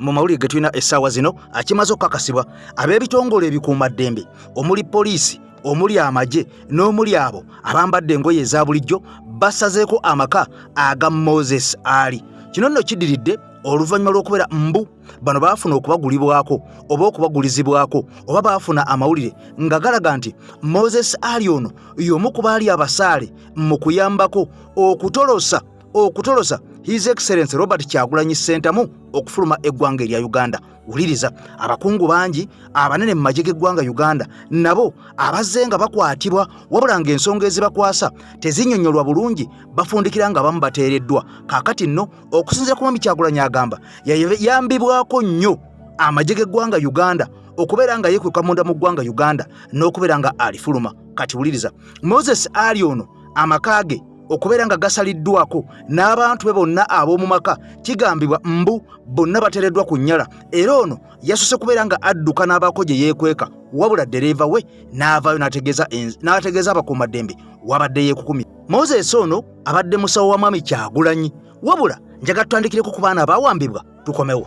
Mu mawulire ge tulina essaawa zino, akimaze okukakasibwa ab'ebitongole ebikuumaddembe omuli poliisi, omuli amagye n'omuli abo abambadde engoye eza bulijjo basazeeko amaka aga Moses Ali. Kino nno kiddiridde oluvannyuma lw'okubeera mbu bano baafuna okubagulibwako oba okubagulizibwako oba baafuna amawulire nga galaga nti Moses Ali ono y'omu ku baali abasaale mu kuyambako okutolosa His Excellence Robert Kyagulanyi Ssentamu okufuluma eggwanga erya Uganda. Wuliriza, abakungu bangi abanene mu magye g'eggwanga Uganda nabo abazze nga bakwatibwa, wabula ng'ensonga ezibakwasa tezinnyonnyolwa bulungi, bafundikira nga abamu bateereddwa. Kaakati nno okusinziira ku Mwami Kyagulanyi, agamba yayambibwako nnyo amagye g'eggwanga Uganda okubeera nga yeekweka munda mu ggwanga Uganda n'okubeera nga alifuluma. Kati wuliriza, Moses Ali ono amaka ge okubeera nga gasaliddwako n'abantu be bonna ab'omu maka, kigambibwa mbu bonna bateereddwa ku nnyala, era ono yasoose kubeera nga adduka n'abaako gye yeekweka, wabula ddereeva we n'avaayo n'ategeeza abakuumaddembe wabadde yeekukumi. Moses ono abadde musawo wa Mwami Kyagulanyi. Wabula njagala tutandikireko ku baana abaawambibwa, tukomewo.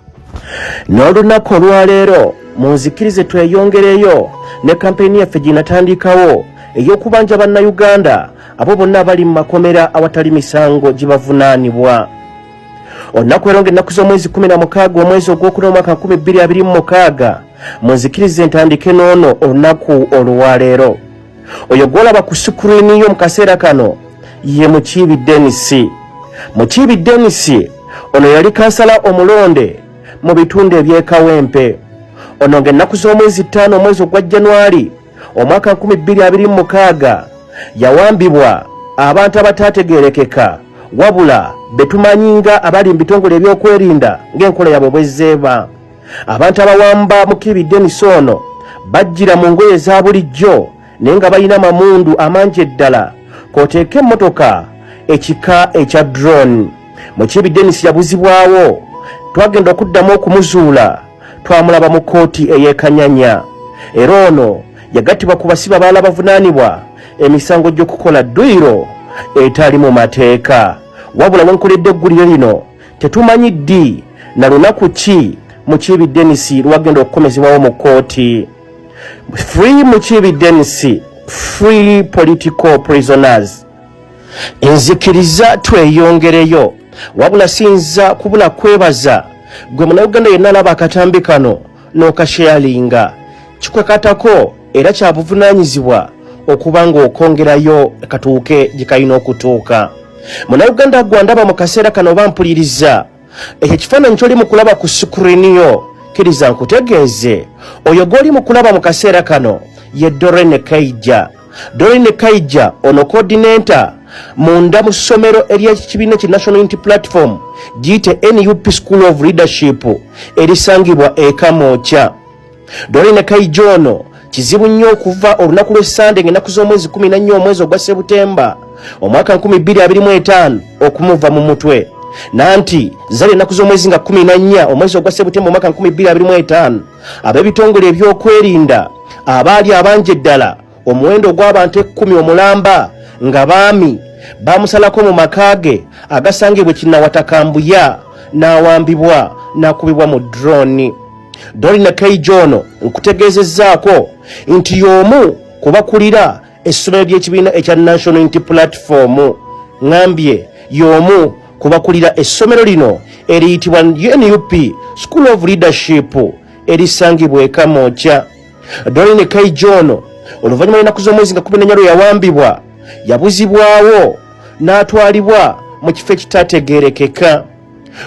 N'olunaku olwaleero munzikirize tweyongereyo ne kampeyini yaffe gyenatandikawo ey'okubanja Bannayuganda abo bonna abali mu makomera awatali misango gibavunaanibwa. Olunaku era ng'ennaku z'omwezi 16 omwezi ogwokuna omwaka 2026, munzikirize ntandike n'ono olunaku olwaleero. Oyo gw'olaba ku sikurini yo mu kaseera kano ye Mukiibi Denisi. Mukiibi Denisi ono yali kansala omulonde mu bitundu eby'e Kawempe. Ono ng'ennaku z'omwezi 5 omwezi ogwa Januari omwaka 2026 yawambibwa abantu abataategeerekeka, wabula betumanyi nga abali mu bitongole ebyokwerinda ng'enkola yaabwe bwezzeeba. Abantu abawamba Mukiibi Denisi ono bajjira mu ngoye eza bulijjo, naye nga balina amamundu amangi eddala, k'oteeka emmotoka ekika ekya drone. Mukiibi Denisi yabuzibwawo. Twagenda okuddamu okumuzuula, twamulaba mu kkooti ey'e Kanyanya, era ono yagattibwa ku basibe abalala bavunaanibwa emisango gy'okukola dduyiro etali mu mateeka. Wabula wenkoledde eggulire lino, tetumanyi ddi na lunaku ki Mukiibi Denisi lwagenda okukomezebwawo mu kkooti. Free Mukiibi Denisi, free political prisoners. Nzikiriza tweyongereyo, wabula siyinza kubula kwebaza gwe Munauganda yenna alaba akatambi kano n'okasharinga. Kikwekatako era kya buvunaanyizibwa okuba ng'okongerayo katuuke gye kalina okutuuka. Munauganda gwandaba mu kaseera kano oba mpuliriza, ekyo ekifaananyi kyoli mu kulaba ku sikurini yo, kkiriza nkutegeeze, oyo gw'oli mu kulaba mu kaseera kano ye Doreen Kaija. Doreen Kaija ono coordinator munda mu ssomero ery'ekibiina ki National Unity Platform, giyite NUP School of Leadership, erisangibwa e Kamwokya. Doreen Kaija ono kizibu nnyo okuva olunaku lw'Essande ng'ennaku z'omwezi 14 omwezi ogwa Sebutemba omwaka 2025 okumuva mu mutwe. Nanti zali ennaku z'omwezi nga 14 omwezi ogwa Sebutemba omwaka 2025, ab'ebitongole ebyokwerinda abaali abangi eddala, omuwendo ogw'abantu 10 omulamba nga baami, bamusalako mu maka ge agasangibwa Kinawatakambuya, n'awambibwa n'akubibwa mu drone. Doreen Kaija ono nkutegeezezzaako nti y'omu ku bakulira essomero ly'ekibiina ekya National Unity Platform. Ŋambye y'omu ku bakulira essomero lino eriyitibwa NUP School of Leadership erisangibwa e Kamwokya. Doreen Kaija ono oluvannyuma lw'ennaku z'omwezi nga 14 lwe yawambibwa, yabuzibwawo n'atwalibwa mu kifo ekitategeerekeka.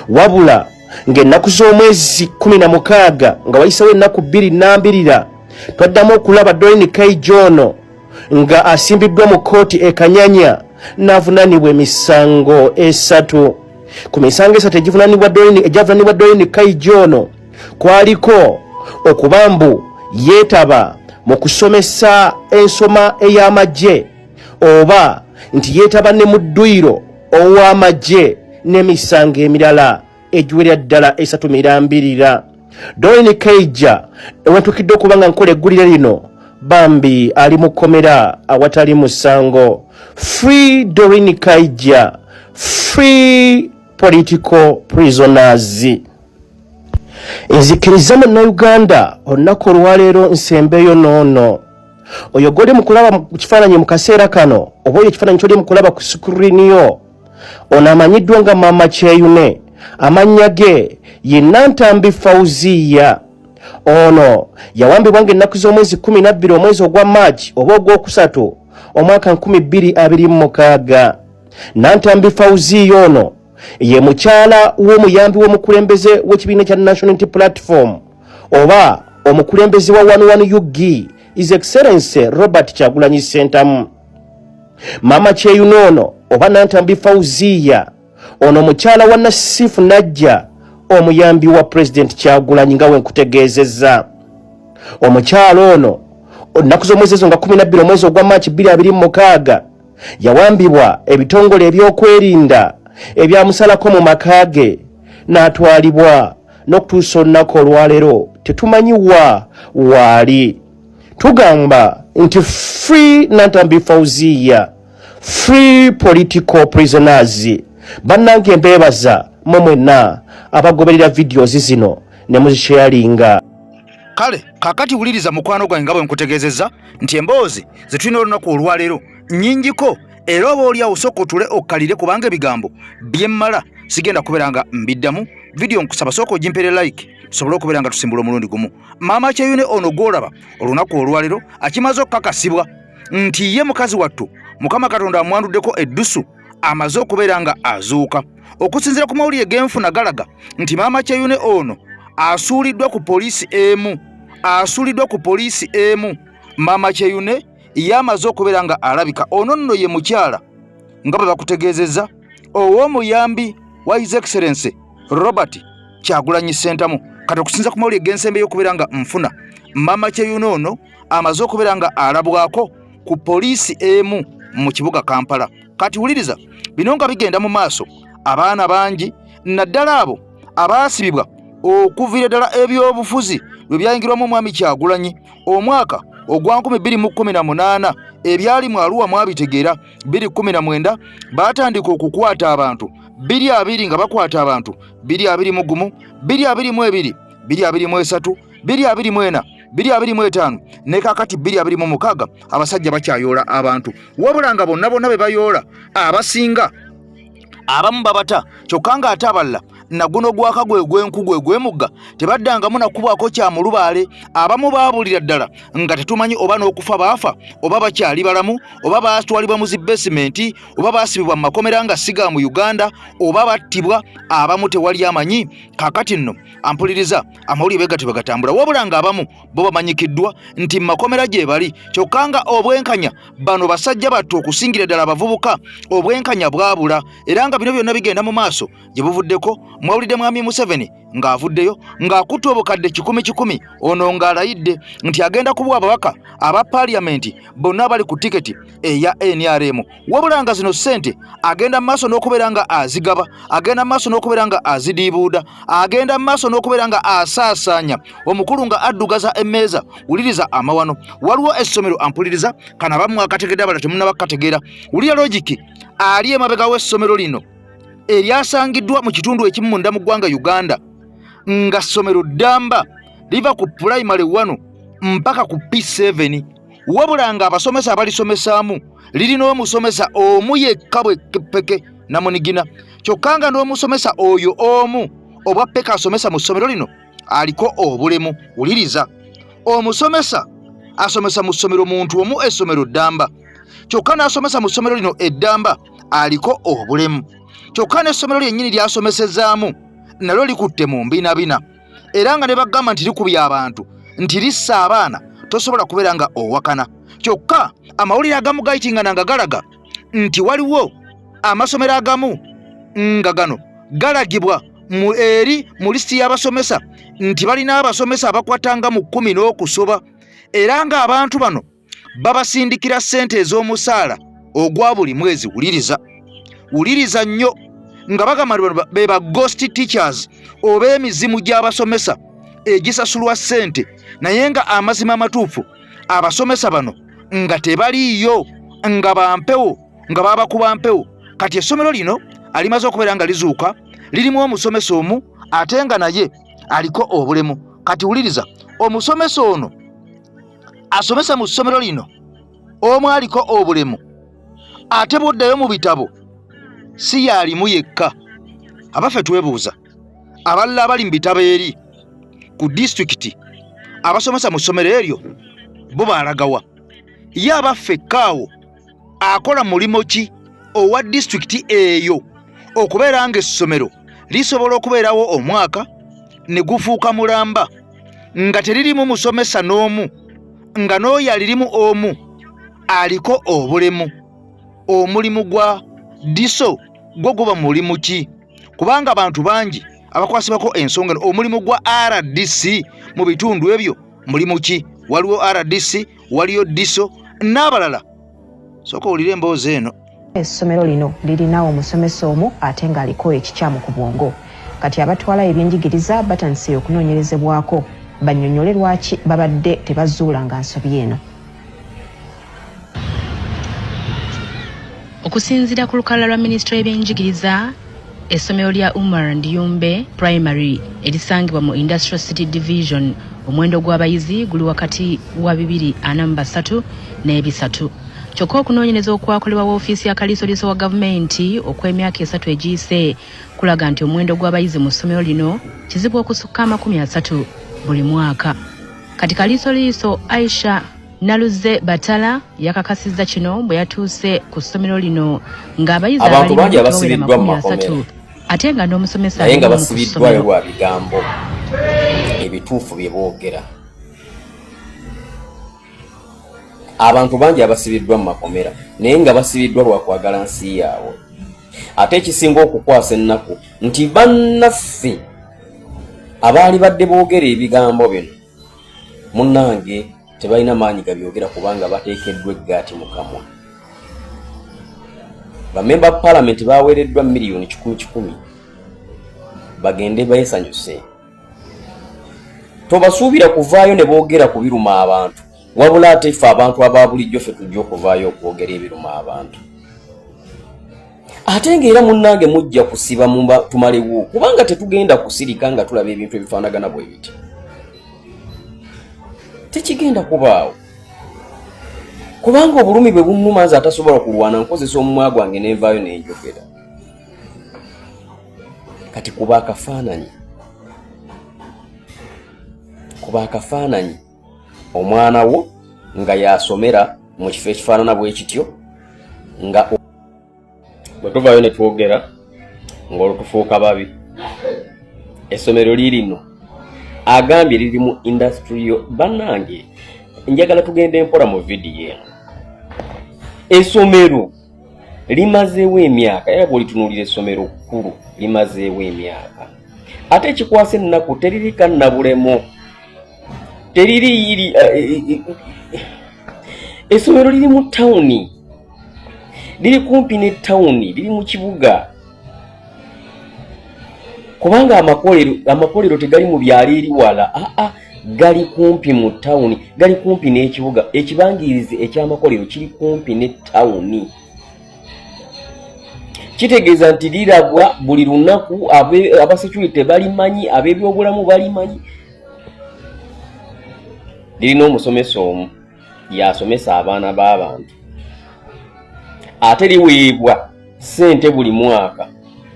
Wabula ng'ennaku z'omwezi 16, nga wayisewo ennaku 2 nambirira, twaddamu okulaba Doreen Kaija ono nga asimbiddwa mu kkooti e Kanyanya n'avunaanibwa emisango esatu. Ku misango esatu egyavunaanibwa Doreen Kaija ono kwaliko okuba mbu yeetaba mu kusomesa ensoma ey'amagye, oba nti yeetaba ne mu dduyiro ow'amagye, n'emisango emirala egiwerera ddala esatu mirambirira. Doreen Kaija ewentukidde okuba nga nkola eggulire lino, bambi ali mu kkomera awatali musango. Free Doreen Kaija, free political prisoners. Nzikiriza munnayuganda olunaku olwaleero nsembeyo n'ono oyo gwoli mu kulaba mu kifaananyi mu kaseera kano, oba oyo ekifaananyi kyoli mu kulaba ku sikuriini yo. Ono amanyiddwa nga Maama Kyeyune, amannya ge ye Nantambi Fauziya. Ono yawambibwa ng'ennaku z'omwezi 12 omwezi ogwa Maaki oba ogwokusatu omwaka 2026. Nantambi Fauziya ono ye mukyala w'omuyambi w'omukulembeze w'ekibiina kya National Unity Platform oba omukulembeze wa 11 UG, His Excellency Robert Kyagulanyi Ssentamu. Maama Kyeyune ono oba Nantambi Fauziya ono mukyala wa Nasifu Najja, omuyambi wa Pulezidenti Kyagulanyi. Nga wenkutegeezezza, omukyala ono ennaku z'omwezi ezo nga 12 omwezi ogwa Maaki 2026 yawambibwa ebitongole ebyokwerinda ebyamusalako mu maka ge n'atwalibwa. N'okutuusa olunaku olwaleero tetumanyi wa waali. Tugamba nti free Nantambi Fauziya, free political prisoners. Bannange, mbeebaza mwe mwenna abagoberera videos zino ne muzisharinga. Kale kakati wuliriza, mukwano gwange, nga bwe nkutegeezezza nti emboozi ze tulina olunaku olwaleero nnyingiko, era oba oliawo sooka otule okkalire, kubanga ebigambo byemmala sigenda kubeera nga mbiddamu. Vidiyo nkusaba sooka ogimpere like tusobole okubeera nga tusimbula omulundi gumu. Maama Kyeyune ono gw'olaba olunaku olwaleero akimaze okukakasibwa nti ye mukazi wattu Mukama Katonda amwanduddeko eddusu, amaze okubeera nga azuuka. Okusinziira ku mawulire genfuna galaga nti Maama Kyeyune ono asuuliddwa ku poliisi emu, asuuliddwa ku poliisi emu. Maama Kyeyune ye amaze okubeera nga alabika. Ono nno ye mukyala, nga bwe bakutegeezezza, ow'omuyambi wa His Excellency Robert Kyagulanyi Ssentamu. Kati okusinza ku mawulire gensembeyo okubeera nga nfuna, Maama Kyeyune ono amaze okubeera nga alabwako ku poliisi emu mu kibuga Kampala. Kati wuliriza bino nga bigenda mu maaso, abaana bangi naddala abo abaasibibwa okuviira ddala ebyobufuzi lwe byayingirwamu omwami Kyagulanyi omwaka ogwa 2018, ebyali mu Aluwa mwabitegeera, 2019 baatandika okukwata abantu, 2020 nga bakwata abantu, 2021, 2022, 2023, 2024, 2025 ne kakati 2026 abasajja bakyayoola abantu. Wabula nga bonna bonna be bayoola abasinga abamu babata, kyokka ng'ate abalala naguno gwaka gwe gwenku gwe gwemugga tebaddangamu nakubwako kya mulubaale. Abamu baabulira ddala nga tetumanyi oba n'okufa baafa oba bakyali balamu, oba baatwalibwa mu zi besimenti, oba baasibibwa mu makomera nga siga mu Uganda, oba battibwa. Abamu tewali amanyi. Kaakati nno ampuliriza, amawulire bwe gatyo bwe gatambula, wabula ng'abamu bo bamanyikiddwa nti mu makomera gye bali, kyokka nga obwenkanya bano basajja battu okusingira ddala abavubuka obwenkanya bwabula. Era nga bino byonna bigenda mu maaso, gye buvuddeko mwawulidde mwami Museveni ng'avuddeyo ng'akutte obukadde kikumi kikumi, ono ng'alayidde nti agenda kubuwa ababaka aba paaliyamenti bonna abali ku tiketi eya NRM. Wabula nga zino ssente agenda mu maaso n'okubeera nga azigaba, agenda mu maaso n'okubeera nga azidiibuuda, agenda mu maaso n'okubeera nga asaasaanya omukulu nga addugaza emmeeza. Wuliriza amawano, waliwo essomero, ampuliriza, kano abamu akategedde, abala temunnaba kukategeera. Wulira logiki ali emabega w'essomero lino eryasangiddwa mu kitundu ekimu munda mu ggwanga Uganda, nga ssomero ddamba liva ku pulayimale 1 mpaka ku P7, wabula nga abasomesa abalisomesaamu lirina omusomesa omu yekka bwepeke namunigina, kyokka nga n'omusomesa oyo omu obwa peka asomesa mu ssomero lino aliko obulemu. Wuliriza, omusomesa asomesa mu ssomero muntu omu, essomero ddamba, kyokka n'asomesa mu ssomero lino eddamba aliko obulemu, kyokka n'essomero lyennyini lyasomesezaamu nalyo likutte mu mbinabina, era nga ne bagamba nti likubye abantu, nti lissa abaana, tosobola kubeera nga owakana. Kyokka amawulire agamu gayitingana nga galaga nti waliwo amasomero agamu nga gano galagibwa mu eri mu lisiti y'abasomesa nti balina abasomesa abakwatanga mu 10 n'okusoba, era ng'abantu bano babasindikira ssente ez'omusaala ogwa buli mwezi. Wuliriza, wuliriza nnyo, nga bagamba nti bano be ba ghost teachers oba emizimu gy'abasomesa egisasulwa ssente, naye nga amazima amatuufu abasomesa bano nga tebaliiyo, nga bampewo, nga babakuba mpewo. Kati essomero lino alimaze okubeera nga lizuuka lirimu omusomesa omu, ate nga naye aliko obulemu. Kati wuliriza, omusomesa ono asomesa mu ssomero lino omu aliko obulemu, ate bw'oddayo mu bitabo si yaalimu yekka. Abaffe twebuuza abalala abali mu bitabo eri ku disitulikiti abasomesa mu ssomero eryo bo baalagawa? Ye abaffe kaawo akola mulimu ki owa disitulikiti eyo okubeera ng'essomero lisobola okubeerawo omwaka ne gufuuka mulamba nga teririmu musomesa n'omu, nga n'oyo alirimu omu aliko obulemu? Omulimu gwa diso gwo guba mulimu ki? Kubanga abantu bangi abakwasibwako ensonga eno. Omulimu gwa RDC mu bitundu ebyo mulimu ki? Waliwo RDC, waliyo diso n'abalala. Sooka owulire emboozi eno. Essomero lino lirina omusomesa omu ate ng'aliko ekikyamu ku bwongo. Kati abatwala ebyenjigiriza batandise okunoonyerezebwako bannyonnyole lwaki babadde tebazuulanga nsobi eno. Okusinziira ku lukalala lwa minisitule y'ebyenjigiriza, essomero lya Umar Ndiyumbe Primary erisangibwa mu Industrial City Division, omuwendo gw'abayizi guli wakati wa 243 n'ebisatu. Kyokka okunoonyereza okwakolebwa woofiisi ya kaliisoliiso wa gavumenti okw'emyaka 3 egiyise kulaga nti omuwendo gw'abayizi mu ssomero lino kizibu okusukka 30 buli mwaka. Kati kaliisoliiso Aisha Naluze Batala yakakasizza kino bwe yatuuse ku ssomero lino ng'abayizi Abantu bangi abalimu tebawera abasibiddwa mu 30 makomera ate nga n'omusomesa naye nga alimu ku basibiddwayo ssomero. lwa bigambo ebituufu bye boogera. Abantu bangi abasibiddwa mu makomera naye nga basibiddwa lwa kwagala nsi yaabwe. Ate ekisinga okukwasa ennaku nti bannaffe abaali badde boogera ebigambo bino munnange tebalina maanyi gabyogera kubanga bateekeddwa eggaati mu kamwa. Bamemba ba palamenti baweereddwa miliyoni kikumi kikumi bagende beesanyuse. Tobasuubira kuvaayo ne boogera ku biruma abantu, wabula ate ffe abantu aba bulijjo ffe tujja okuvaayo okwogera ebiruma abantu. Ate ng'era munnange mujja kusiba tumalewo, kubanga tetugenda kusirika nga tulaba ebintu ebifaanagana bwe biti. Tekigenda kubaawo, kubanga obulumi bwe bunnuma nze atasobola kulwana, nkozesa omumwa gwange nenvaayo nenjogera. Kati kuba akafaananyi, kuba akafaananyi omwana wo nga yasomera mu kifo ekifaanana bwe kityo, nga bwe tuvaayo ne twogera ng'olwo tufuuka babi. Essomero liirino agambye liri mu industrial. Bannange njagala tugende mpola mu vidiyo eno. Essomero limazeewo emyaka, era bw'olitunuulira essomero kkulu limazeewo emyaka. Ate ekikwasa ennaku teriri kannabulemu, teriri yiri. Essomero liri mu tawuni, liri kumpi ne tawuni, liri mu kibuga, kubanga amakolero tegali mu byalo eri wala, aa gali kumpi mu tawuni, gali kumpi n'ekibuga. Ekibangirizi eky'amakolero kiri kumpi ne tawuni, kitegeeza nti lirabwa buli lunaku. Abasecurity balimanyi, ab'ebyobulamu balimanyi. Lirina omusomesa omu yasomesa abaana b'abantu, ate liweebwa ssente buli mwaka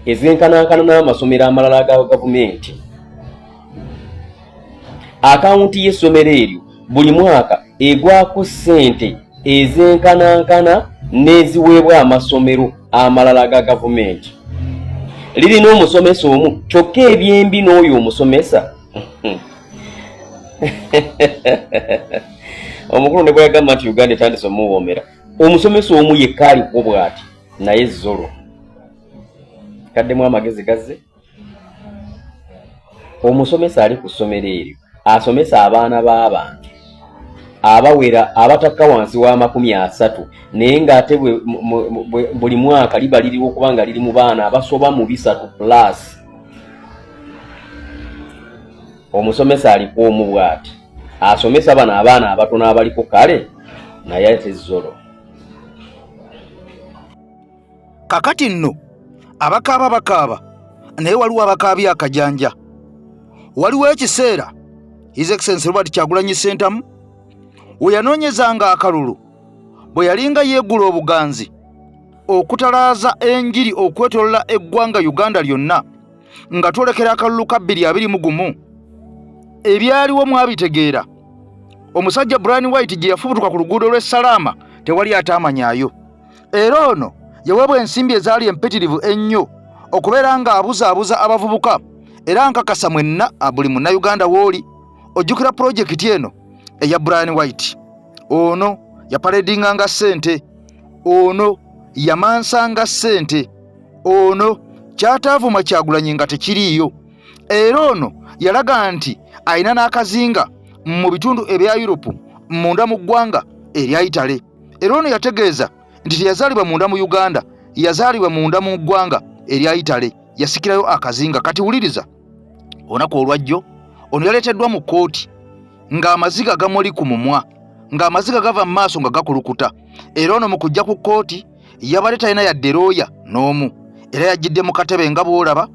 ezenkanankana n'amasomero amalala aga gavumenti. Akawunti y'essomero eryo buli mwaka egwako ssente ezenkanankana n'eziweebwa amasomero amalala ga gavumenti. Lirina omusomesa omu, kyokka ebyembi n'oyo omusomesa omukulu ne bweyagamba nti Uganda etandise omuwoomera, omusomesa omu yekka aliko bw'ati, naye zolo kaddemu amagezi gazze. Omusomesa ali ku ssomero eryo asomesa abaana b'abantu abawera abatakka wansi wa 30, naye ng'ate buli mwaka liba liriwo kubanga liri mu baana abasoba mu 300 plus. Omusomesa aliko omu bw'ati asomesa bano abaana abatono abaliko, kale naye ate zolo. Kakati nno abakaaba bakaaba, naye waliwo abakaabya akajanja. Waliwo ekiseera His Excellency Robert Kyagulanyi Ssentamu we yanoonyezanga akalulu bwe yalinga yeegula obuganzi okutalaaza enjiri okwetolola eggwanga Uganda lyonna nga twolekera akalulu ka 2021. Ebyaliwo mwabitegeera. Omusajja Brian White gye yafubutuka ku luguudo lw'e Salaama tewali ataamanyayo. Era ono yaweebwa ensimbi ezaali empitirivu ennyo okubeera ng'abuzaabuza abavubuka era nkakasa mwenna buli munnayuganda w'oli ojjukira pulojekiti eno eya Brian White. Ono yapaledinganga ssente, ono yamansanga ssente, ono kyataavuma Kyagulanyi nga tekiriiyo, era ono yalaga nti alina n'akazinga mu bitundu ebya Yuropu munda mu ggwanga erya Yitale. Era ono yategeeza nti teyazaalibwa munda mu Uganda, yazaalibwa munda mu ggwanga erya Yitale, yasikirayo akazinga. Kati wuliriza, olunaku olwajjo ono yaleeteddwa mu kkooti ng'amaziga gamuli ku mumwa, ng'amaziga gava mu maaso nga gakulukuta. Era ono mu kujja ku kkooti yabadde talina yadde looya n'omu, era yajjidde mu katebe nga bw'olaba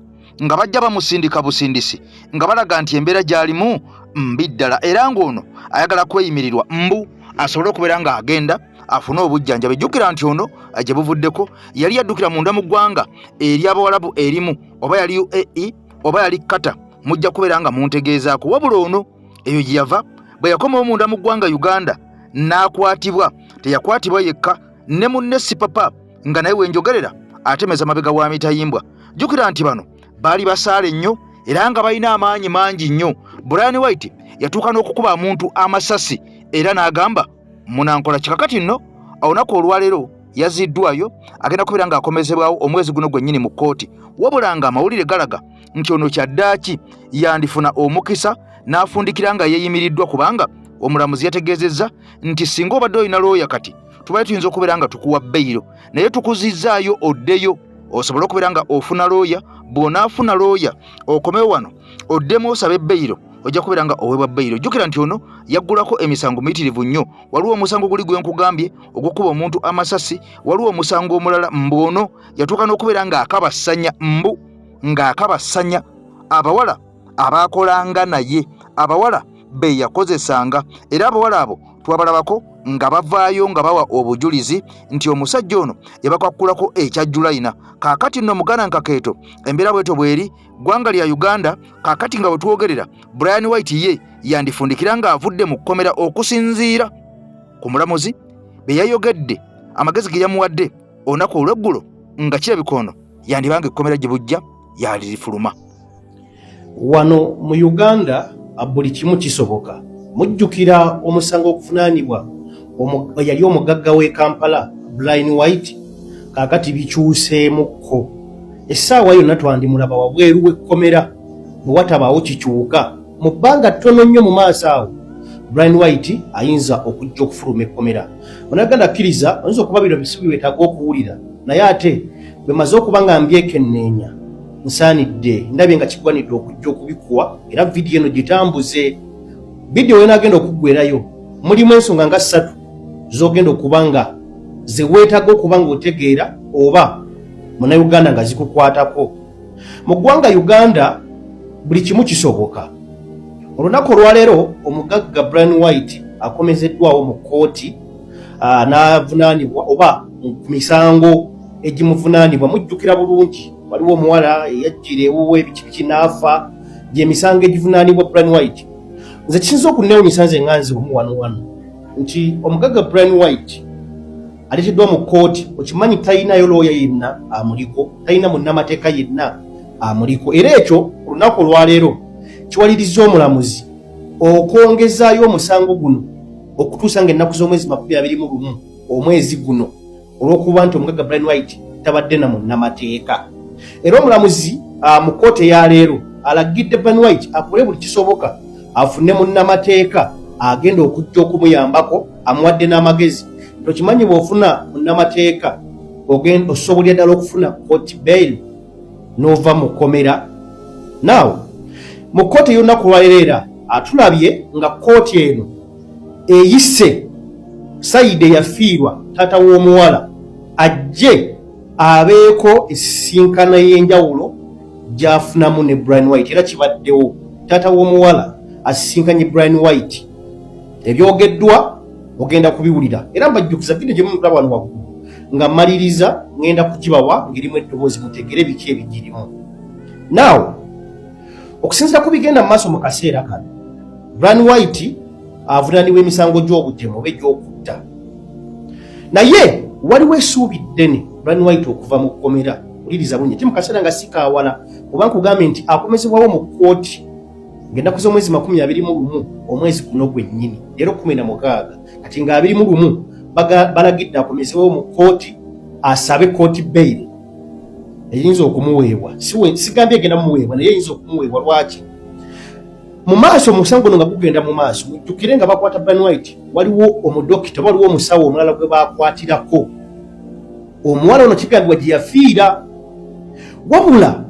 nga bajja bamusindika busindisi nga balaga nti embeera gy'alimu mbi ddala, era ng'ono ayagala kweyimirirwa mbu asobole okubeera ng'agenda afune obujjanjabi. Jjukira nti ono gye buvuddeko yali yaddukira munda mu ggwanga ery'Abawalabu erimu, oba yali UAE oba yali Qatar, mujja kubeera nga muntegeezaako. Wabula ono eyo gye yava bwe yakomawo munda mu ggwanga Uganda n'akwatibwa. Teyakwatibwa yekka, ne munne Sipapa nga naye wenjogerera atemeza mabega wa mitayimbwa. Jjukira nti bano baali basaale nnyo era nga balina amaanyi mangi nnyo. Brian White yatuuka n'okukuba omuntu amasasi era n'agamba munankola kikakati nno. Olunaku olwaleero yaziddwayo, agenda kubeera ng'akomezebwawo omwezi guno gwennyini mu kkooti. Wabula nga amawulire galaga nti ono kyaddaaki yandifuna omukisa n'afundikira nga yeeyimiriddwa, kubanga omulamuzi yategeezezza nti singa obadde olina looya kati tubadde tuyinza okubeera nga tukuwa beyiro, naye tukuzizzaayo oddeyo osobole okubeera nga ofuna looya. Bw'onaafuna looya okomewo wano oddemu osabe beyiro, ojja kubeera nga oweebwa beyiro. Jjukira nti ono yaggulako emisango miyitirivu nnyo. Waliwo omusango guli gwe nkugambye ogw'okukuba omuntu amasasi, waliwo omusango omulala mbu ono yatuuka n'okubeera ng'akabassanya, mbu ng'akabassanya abawala abaakolanga naye, abawala be yakozesanga, era abawala abo twabalabako nga bavaayo nga bawa obujulizi nti omusajja ono yabakwakulako ekya Julayina. Kaakati nno muganda nkakeeto, embeera bwetyo bweri ggwanga lya Uganda kaakati nga wetwogerera. Brian White ye yandifundikira ng'avudde mu kkomera okusinziira ku mulamuzi bye yayogedde, amagezi ge yamuwadde olunaku olw'eggulo, nga kirabika ono yandibanga ekkomera gye bujja yalirifuluma. Wano mu Uganda buli kimu kisoboka. Mujjukira omusango oguvunaanibwa eyali omugagga w'e Kampala Brian White? Kaakati bikyuseemukko, essaawa yonna twandimulaba wabweru w'ekkomera bwe watabaawo kikyuka mu bbanga ttono nnyo mu maaso awo. Brian White ayinza okujja okufuluma ekkomera. Onaganda kkiriza, oyinza okuba bino bisibi wetaaga okuwulira, naye ate bwe maze okuba nga mbyekenneenya nsaanidde ndabye nga kigwanidde okujja okubikuwa, era vidiyo eno gitambuze. Vidiyo wenaagenda okuggwerayo mulimu ensonga nga ssatu z'ogenda okuba nga ze weetaaga okuba nga otegeera oba munnayuganda nga zikukwatako. Mu ggwanga Uganda buli kimu kisoboka. Olunaku olwaleero omugagga Brian White akomezeddwawo mu kkooti n'avunaanibwa oba ku misango egimuvunaanibwa. Mujjukira bulungi waliwo omuwala eyajjira ewuwe biki biki n'afa, gy'emisango egivunaanibwa Brian White. Nze kisinza okuneewunyisa nze nga nze omu wano wano nti omugagga Brian White aleeteddwa mu kkooti, okimanyi talinayo looya yenna amuliko, talina munnamateeka yenna amuliko, era ekyo olunaku olwaleero kiwaliriza omulamuzi okwongezaayo omusango guno okutuusa ng'ennaku z'omwezi 21 omwezi guno, olw'okuba nti omugagga Brian White tabadde na munnamateeka. Era omulamuzi mu kkooti eyaleero alagidde Brian White akole buli kisoboka afune munnamateeka agenda okujja okumuyambako. Amuwadde n'amagezi, tokimanyi bw'ofuna munnamateeka osobolera ddala okufuna court bail n'ova mu kkomera. Naawe mu kkooti ey'olunaku lwaleero era atulabye nga kkooti eno eyise side eyafiirwa taata w'omuwala ajje abeeko esisinkana y'enjawulo gy'afunamu ne Brian White, era kibaddewo. Taata w'omuwala asisinkanye Brian White. Ebyogeddwa ogenda kubiwulira era mbajjukiza vidiyo gye mumulaba wano waggulu nga mmaliriza ngenda kugibawa ng'erimu eddoboozi mutegere biki ebigirimu. Naawe okusinziira ku bigenda mu maaso mu kaseera kano, Brian White avunaanibwa emisango gy'obutemu oba egy'okutta, naye waliwo essuubi ddene Brian White okuva mu kkomera. Wuliriza bunye ti mu kaseera nga sikaawala oba nkugambye nti akomezebwawo mu kkooti ng'ennaku z'omwezi 21 omwezi guno gwennyini, leero 16, kati nga 21 balagidde akomezebwewo mu kkooti asabe kkooti bail eyinza okumuweebwa. Sigambye egenda mumuweebwa, naye eyinza okumuweebwa. Lwaki? Mu maaso omusango guno nga gugenda mu maaso, mujjukire nga bakwata Brian White, waliwo omudokita, waliwo omusawo omulala gwe bakwatirako omuwala ono, kigambibwa gye yafiira. Wabula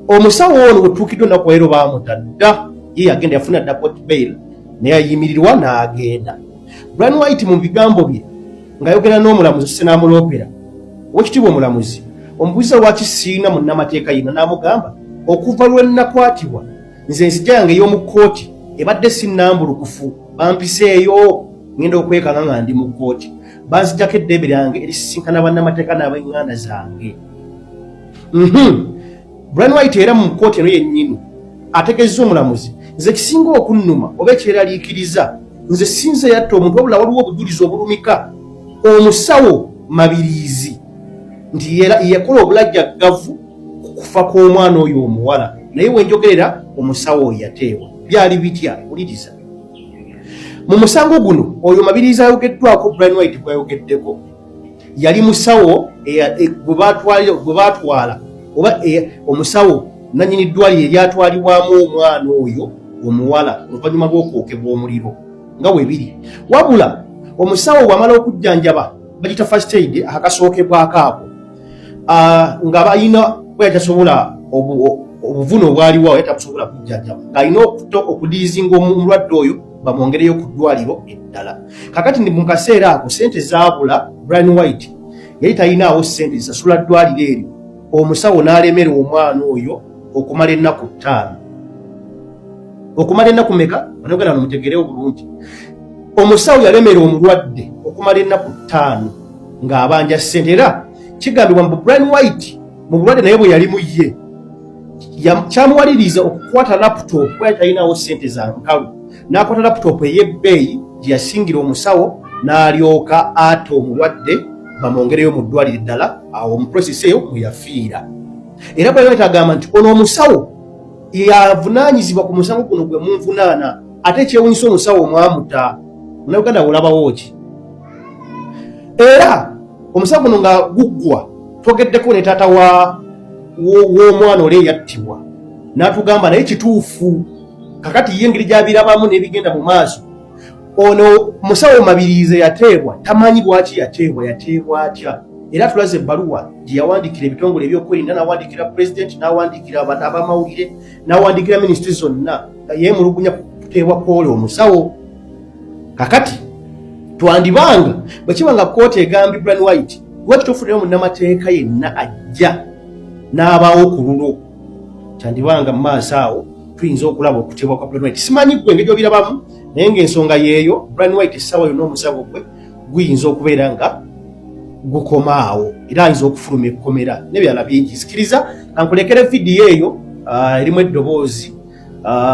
omusawo ono wetuukiddwa olunaku leero baamutadda, ye yagenda yafuna dda court bail naye ayimirirwa n'agenda. Brian White mu bigambo bye ng'ayogera n'omulamuzi Senamuloopera, owekitiibwa omulamuzi omubuuziza lwaki siina munnamateeka yina, n'amugamba okuva lwe nnakwatibwa nze enzija yange ey'omu kkooti ebadde si nnambulukufu, bampiseeyo ngenda okwekanga nga ndi mu kkooti, banzijjako eddembe lyange erisisinkana bannamateeka n'ab'eŋŋanda zange. Brian White era mu kkooti eno yennyini ategeezza omulamuzi, nze ekisinga okunnuma oba ekyeraliikiriza, nze sinze yatta omuntu, wabula waliwo obujulizi obulumika omusawo Mabiriizi nti yakola obulajjaggavu ku kufa kw'omwana oyo omuwala, naye wenjogerera omusawo oyo yateebwa. Byali bitya? Wuliriza. Mu musango guno oyo Mabiriizi ayogeddwako, Brian White gwayogeddeko, yali musawo gwe baatwala oba omusawo nannyini ddwaliro eryatwalibwamu omwana oyo omuwala oluvannyuma lw'okwokebwa omuliro nga bwe biri. Wabula omusawo bw'amala okujjanjaba, bagita first aid akasookedwako ako, nga balina bwe tasobola obuvune obwaliwo awo tabusobola kujjanjaba, ng'alina okudiizinga omulwadde oyo bamwongereyo ku ddwaliro eddala. Kakati mu kaseera ako sente zaabula. Brian White yali talinaawo sente zisasula ddwaliro eryo, omusawo n'alemera omwana oyo okumala ennaku 5. Okumala ennaku meka? Banaganda nomutegerewo bulungi. Omusawo yalemera omulwadde okumala ennaku 5 ng'abanja ssente, era kigambibwa mbu Brian White mu bulwadde naye bwe yalimu ye kyamuwaliriza okukwata laptop kuba yali talinawo ssente za nkalu, n'akwata laptop ey'ebbeeyi gye yasingira omusawo n'alyoka ata omulwadde bamwongereyo mu ddwaliro eddala. Awo mu process eyo mwe yafiira. Era Brian White agamba nti ono omusawo yavunaanyizibwa ku musango guno gwe munvunaana, ate ekyewunyisa omusawo omwamuta. Munauganda, olabawo ki? Era omusango guno nga guggwa, twogeddeko ne taata w'omwana oli eyattibwa n'atugamba naye kituufu. Kakati ye engeri gy'abirabamu n'ebigenda mu maaso, ono musawo Mabiriizi yateebwa, tamanyi lwaki yateebwa, yateebwa atya. Era tulaze ebbaluwa gye yawandiikira ebitongole ebyokwerinda, n'awandiikira pulezidenti, n'awandiikira abamawulire, n'awandiikira minisitule zonna nga yeemulugunya ku kuteebwa kw'oli omusawo. Kakati twandibanga bwe kiba nga kkooti egambye Brian White, lwaki tofunirayo munnamateeka yenna ajja n'abaawo ku lulwo? Kyandibanga mu maaso awo tuyinza okulaba okuteebwa kwa Brian White. Simanyi ggwe engeri gy'obirabamu, naye ng'ensonga yeeyo. Brian White essaawa yonna omusango gwe guyinza okubeera nga gukoma awo, era ayinza okufuluma ekkomera n'ebirala bingi. Nzikiriza kankulekere vidiyo eyo erimu eddoboozi.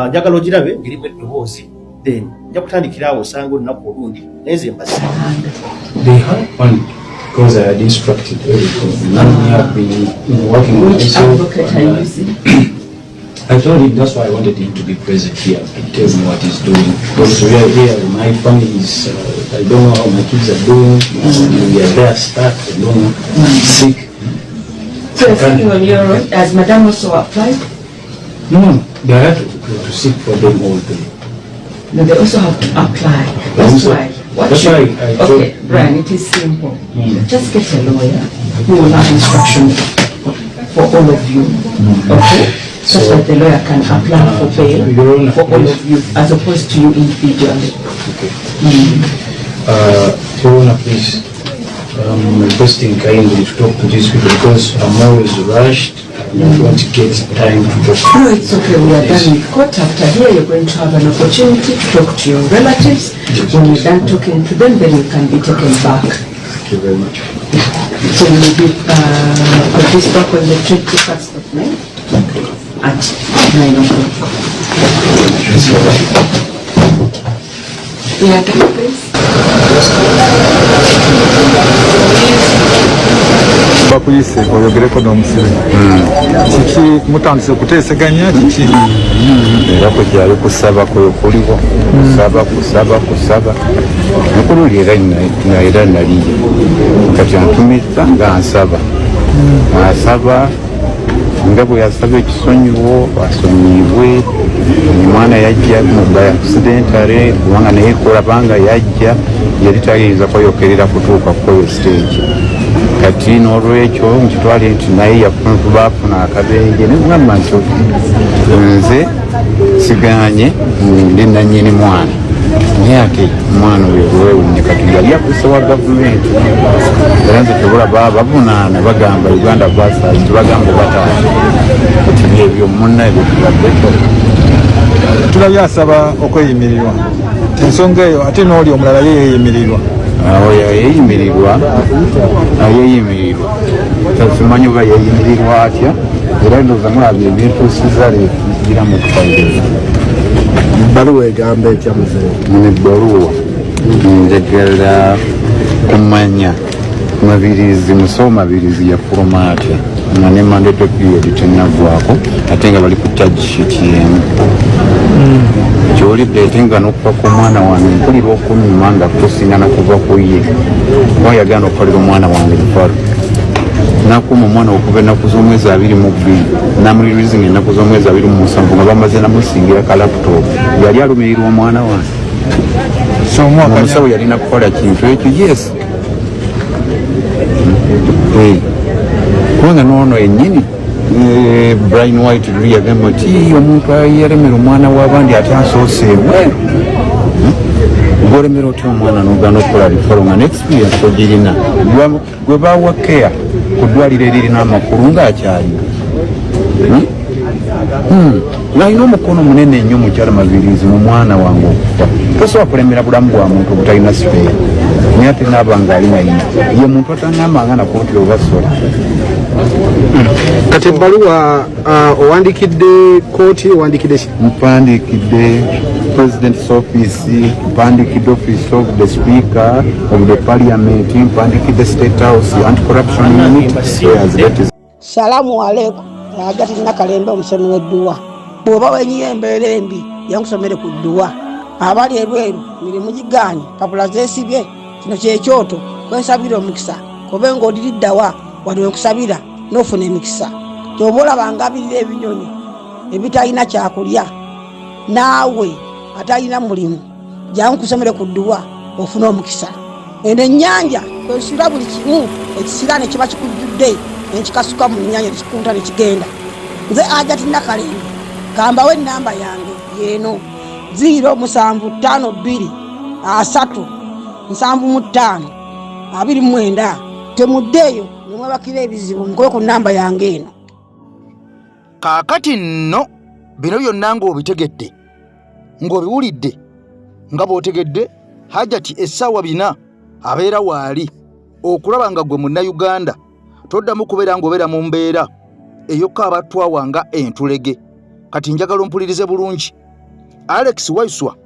Njagala ogirabe ng'erimu eddoboozi, then nja kutandikira awo osanga olunaku olundi, naye nze mbasi. They had one because I had instructed everything. Now we have been working on Which myself. advocate are you using? I told him that's why I wanted him to be present here and tell me what he's doing. Because we are here, my family is, I don't know how my kids are doing. We are there stuck, I don't know, sick. So you're thinking on your own, has Madam also applied? No, they had to seek for them all day. No, they also have to apply. That's why. What That's you, why I told- Okay, Brian, it is simple. Just get a lawyer who will have instructions for all of you. Okay? Such that the lawyer can apply for bail Your Honor, for all please. of you, as opposed to you individually. Okay. Your Honor, please, I'm requesting kindly to talk to these people because I'm always rushed. I don't get time to talk. No, it's okay. We are done with court. After here, you're going to have an opportunity to talk to your relatives. When you're done talking to them, then you can be taken back. Thank you very much. So we will be produced back on the 21st of May at 9 o'clock. Yeah, please. Bakuyise oyogereko n'omusibe. Kiki mutandise okuteeseganya kiki? Era kukyali kusaba kuliwo, kusaba, kusaba, kusaba. Nekululi era era naliyo kati antumiza nga nsaba, asaba nga bwe yasaba ekisonyiwo asonyibwe. Omwana yajja by accidentally, kubanga naye kulabanga yajja yali tayinza kweyokerera kutuuka kweyo stage. Kati n'olwekyo nkitwale nti naye baafuna akabenje. Nemugamba nti nze siganye, ndi nanyini mwana, naye ate omwana oyo wewunye kati yali afisa wa gavumenti. Era nze tebula bavunaana bagamba Uganda basas, tebagamba bataata kati byebyo munna ebyo tubaddeko. Tulabye asaba okweyimirirwa, ensonga eyo ate n'oli omulala ye yeeyimirirwa. Oyo yeeyimirirwa, yeeyimirirwa, simanyi oba yeeyimirirwa atya. Era ndowooza mulabye ebintuusiza legira mu kufayiro. Ebbaluwa egamba etya, muzeeyi? Ebbaluwa njagala kumanya Mabirizi, musawo Mabirizi yafuluma atya nga ne mandatory period tenaggwako, ate nga bali ku charge sheet yemu kyolidde, ate nga n'okufa kw'omwana wange mpulira okunyuma nga kusingana kuva ku ye, kuba yagenda okukolera omwana wange referral nakuuma omwana okuva ennaku z'omwezi 22, namulirizinga ennaku z'omwezi 27 nga bamaze namusingira ka laptop. Yali alumirirwa omwana wange. So omuwakanya Omusawo yalina kukola kintu ekyo, yes. Kubanga noono ennyini Brian White luli yagamba nti "Ii, omuntu yalemera omwana w'abandi ate asoose ebweru." Ng'olemera otya omwana n'ogaana okukola referral nga n'experience ogirina? Gwe bawa care ku ddwaliro eririna amakulu ng'akyaliwo. Ng'alina omukono munene nnyo mukyala Mabirizi mu mwana wange okufa. Tosobola kulemera bulamu bwa muntu obutalina spare, naye ate naaba nga ali naye ye muntu atangambanga nako nti oba sorry. Kati ebbaluwa owandiikidde kooti, owandiikidde ki? Mpandiikidde president's office, mpandiikidde office of the speaker of the parliament, mpandiikidde State House anti-corruption unit. Yes, that is. Salamu aleikum. Agati Nakalembe, omusomi w'edduwa. Bw'oba wenyiyo embeera embi, yankusomere ku dduwa. Abali ebweru mirimu gigaanye, papula zeesibye, kino kyekyoto kwensabira omukisa. Kobe ng'odiriddawa wano wenkusabira n'ofuna emikisa. Kyoba olaba ngabirira ebinyonyi ebitalina kyakulya, naawe atalina mulimu jangu kusomere ku dduwa ofune omukisa. Eno ennyanja kwesula buli kimu ekisira ne kiba kikujjudde, nenkikasuka mu nnyanja nekikunta nekigenda. Nze Ajati Nakalembe, kambawo enamba yange yeeno 0752 3 75 29. Temuddeeyo nemwebakira ebizibu, mukube ku namba yange eno. Kaakati nno bino byonna ng'obitegedde, ng'obiwulidde, nga bw'otegedde Hajati essaawa 4 abeera waali okulaba nga gwe Munnayuganda toddamu kubeera ng'obeera mu mbeera eyokka abatwawa nga entulege. Kati njagala ompulirize bulungi. Alex Waiswa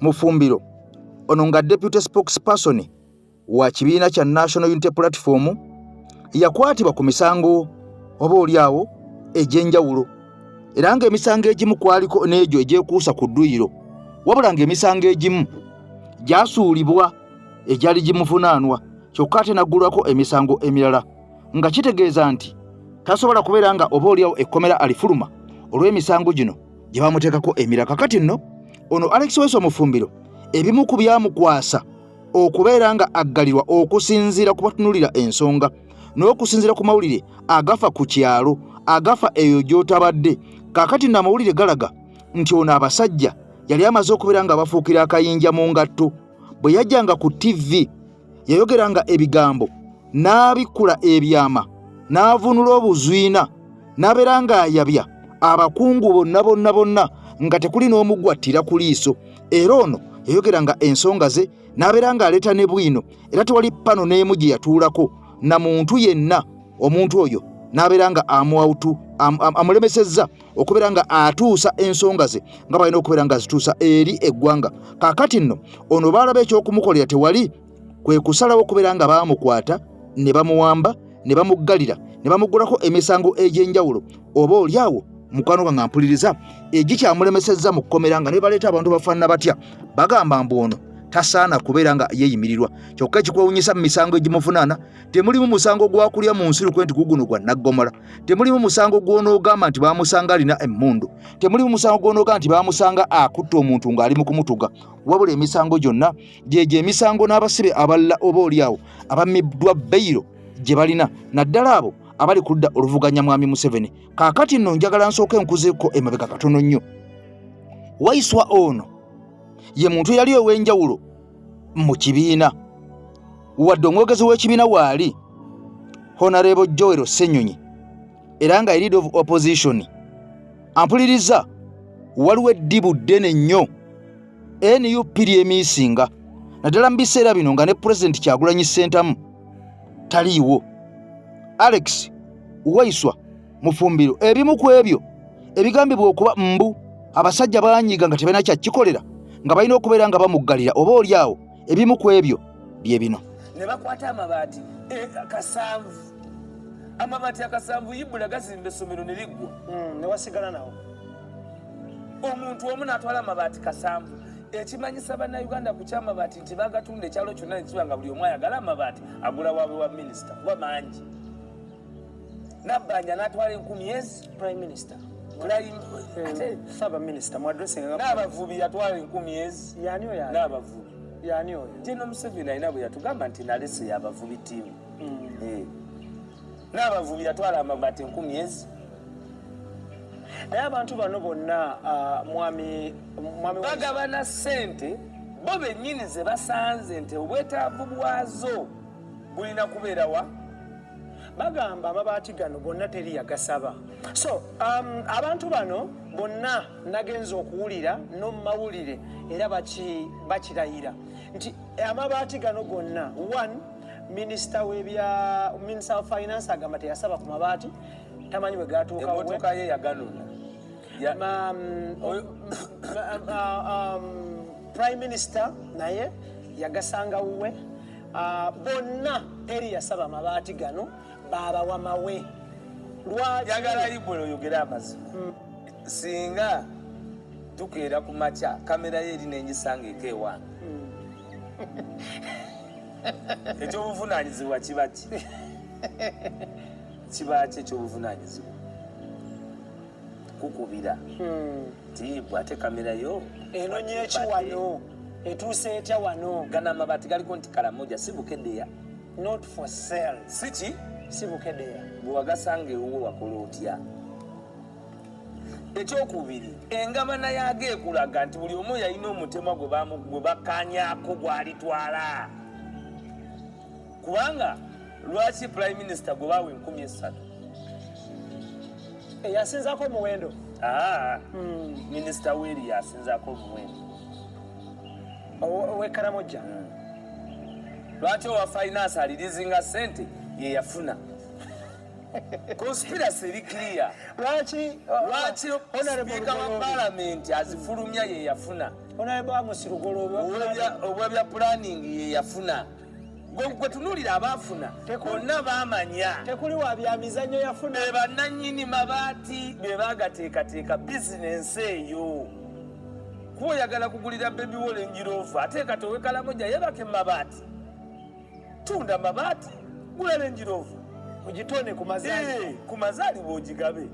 Mufumbiro ono nga deputy spokesperson wa kibiina kya National Unity Platform yakwatibwa ku misango oba oli awo egy'enjawulo, era ng'emisango egimu kwaliko n'egyo egyekuusa ku dduyiro, wabula ng'emisango egimu gyasuulibwa egyali gimuvunaanwa, kyokka ate n'aggulwako emisango emirala, nga kitegeeza nti tasobola kubeera nga oba oliawo ekkomera alifuluma olw'emisango gino gye bamuteekako emirala. Kakati nno ono Alex Waiswa Mufumbiro ebimu ku byamukwasa okubeera nga aggalirwa, okusinziira ku batunulira ensonga n'okusinziira ku mawulire agafa ku kyalo agafa eyo gy'otabadde, kaakati nno amawulire galaga nti ono abasajja yali amaze okubeera nga bafuukira akayinja mu ngatto. Bwe yajjanga ku TV yayogeranga ebigambo n'abikkula ebyama n'avunula obuzwina. n'abeera ng'ayabya abakungu bonna bonna bonna nga tekuli n'omugwattira ku liiso. Era ono yayogeranga ensonga ze n'abeera ng'aleeta ne bwino, era tewali pano n'emu gye yatuulako na muntu yenna. Omuntu oyo n'abeera nga amulemesezza okubeera nga atuusa ensonga ze nga balina okubeera nga azituusa eri eggwanga. Kaakati nno ono baalaba eky'okumukolera tewali, kwe kusalawo okubeera nga baamukwata ne bamuwamba ne bamuggalira ne bamuggulako emisango egy'enjawulo, oba oli awo mukwano gwange ampuliriza egikyamulemesezza mu kkomera nga ne baleeta abantu bafaanana batya bagamba mbu ono tasaana kubeera nga yeeyimirirwa. Kyokka ekikwewunyisa mu misango egimuvunaana temulimu musango gwa kulya mu nsi lukwe nti guguno gwa naggomola, temulimu musango gw'onoogamba nti baamusanga alina emmundu, temulimu musango gw'onoogamba nti baamusanga akutta omuntu ng'ali mu kumutuga, wabula emisango gyonna gyegyo emisango n'abasibe abalala oba oliawo abammiddwa beyiro gye balina, naddala abo abali ku ludda oluvuganya Mwami Museveni. Kaakati nno njagala nsooke nkuzeeko emabega katono nnyo. Waiswa ono ye muntu eyali ow'enjawulo mu kibiina, wadde omwogezi w'ekibiina waali Honorable Joel Ssenyonyi era nga leader of opposition. Ampuliriza, waliwo eddibu ddene nnyo NUP lyemiisinga naddala mu biseera bino nga ne Pulezidenti Kyagulanyi Ssentamu taliiwo. Alex Waiswa Mufumbiro ebimu ku ebyo ebigambibwa okuba mbu abasajja banyiiga nga tebalina kyakikolera nga balina okubeera nga bamuggalira, oba oli awo ebimu ku ebyo bye bino. Ne bakwata amabaati kasanvu, amabaati akasanvu Ibula gazimba essomero ne liggwa, ne wasigala nawo omuntu omu n'atwala amabaati kasanvu. Ekimanyisa Bannayuganda ku kyamabaati nti bagatunda ekyalo kyonna nekiba nga buli omu ayagala amabaati agula waabwe wa minisita kuba mangi. Nabbanja n'atwala 1000 ezi Prime Minister n'abavubi yatwala 1000 ezi n'abavubi yani oyo General Museveni alina bwe yatugamba nti nalese y'abavubi ttiimu. N'abavubi yatwala amabaati 1000 ezi. Naye abantu bano bonna mwami bagabana ssente bo bennyini ze basanze nti obwetaavu bwazo bulina kubeerawa. Bagamba amabaati gano gonna teri yagasaba. So abantu bano bonna nagenza okuwulira n'omumawulire era bakirayira nti amabaati gano gonna, one, Minister w'ebya Minister of Finance agamba teyasaba ku mabaati, tamanyi bwe gatuuka. Emmotoka ye yaganona. Prime Minister naye yagasanga wuwe. Bonna teri yasaba amabaati gano, baabawa mawe. Njagala Ibula oyogere amazima. Singa tukeera ku makya kamera ye eri nengisanga eka ewange, ekyobuvunaanyizibwa kiba ki? Kiba ki ekyobuvunaanyizibwa? Kukubira tibwa ate kamera yo enonye ki wano, etuuse etya wano? Gano amabaati galiko nti Karamoja si Bukedea. Not for sale. Si ki? Si Bukedea. Bwe wagasanga ewuwo wakola otya? Ekyokubiri, engabana yaago ekulaga nti buli omu yalina omutemwa gwe bakkaanyaako gw'alitwala. Kubanga lwaki Prime Minister gwe baawa 3000? Yasinzaako omuwendo. Minisita weeri yasinzaako omuwendo. Ow'e Karamoja. Lwaki owa finance alirizinga ssente ye yafuna? Conspiracy eri clear. Lwaki Lwaki Speaker wa Parliament azifulumya ye yafuna? Honorable Amos Lugoloobi. Obwebya planning ye yafuna. Gwe tunuulira abaafuna bonna baamanya. Tekuli wa byamizannyo yafuna. Be bannannyini mabaati be baagateekateeka bizinensi eyo. Kuba oyagala kugulira baby wo Range Rover, ate kati ow'e Karamoja yeebake mu mabaati. Tunda mabaati, gula Range Rover. Ogitone ku mazaalibwa. Ku mazaalibwa ogigabe.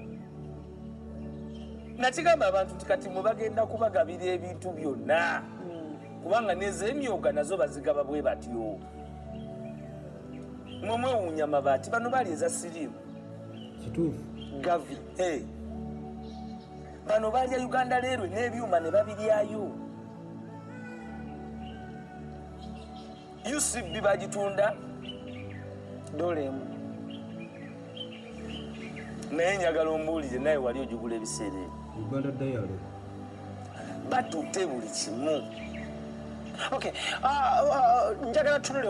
Nakigamba abantu nti kati mwe bagenda kubagabira ebintu byonna. Kubanga n'ez'emyoga nazo bazigaba bwe batyo. Mwe mwewuunya amabaati, bano baali eza siriimu. Kituufu. Gavi. Bano baalya Uganda leero n'ebyuma ne babiryayo. UCB bagitunda $1. Naye njagala ombuulire, naye wali ojugula ebiseera ebyo. Uganda Dialogue. Batutte buli kimu. Okay, njagala tunule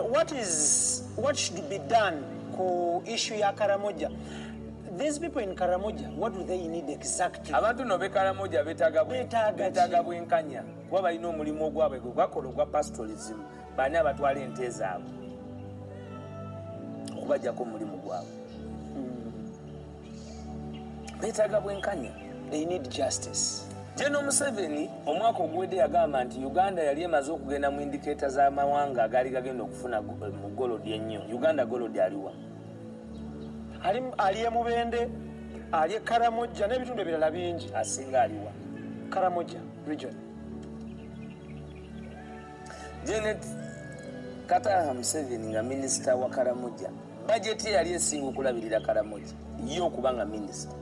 what should be done ku issue ya Karamoja. These people in Karamoja, what do they need exactly? Abantu no bekaramoja betaaga Beetaaga ki? Betaaga bwenkanya, kuba balina omulimu ogwabwe gwe bakola ogwa pastoralism. Baani abatwala ente zaabwe okubajjako omulimu gwabwe? Beetaaga bwenkanya. They need justice. General Museveni omwaka oguwedde yagamba nti Uganda yali emaze okugenda mu indicator z'amawanga agaali gagenda okufuna mu gold ennyo. Uganda gold aliwa? Ali emubende, ali e Karamoja n'ebitundu ebirala bingi. Asinga aliwa? Karamoja region. Janet Kataha Museveni nga minisita wa Karamoja, bajeti ye yali esinga okulabirira Karamoja ye okuba nga minisita.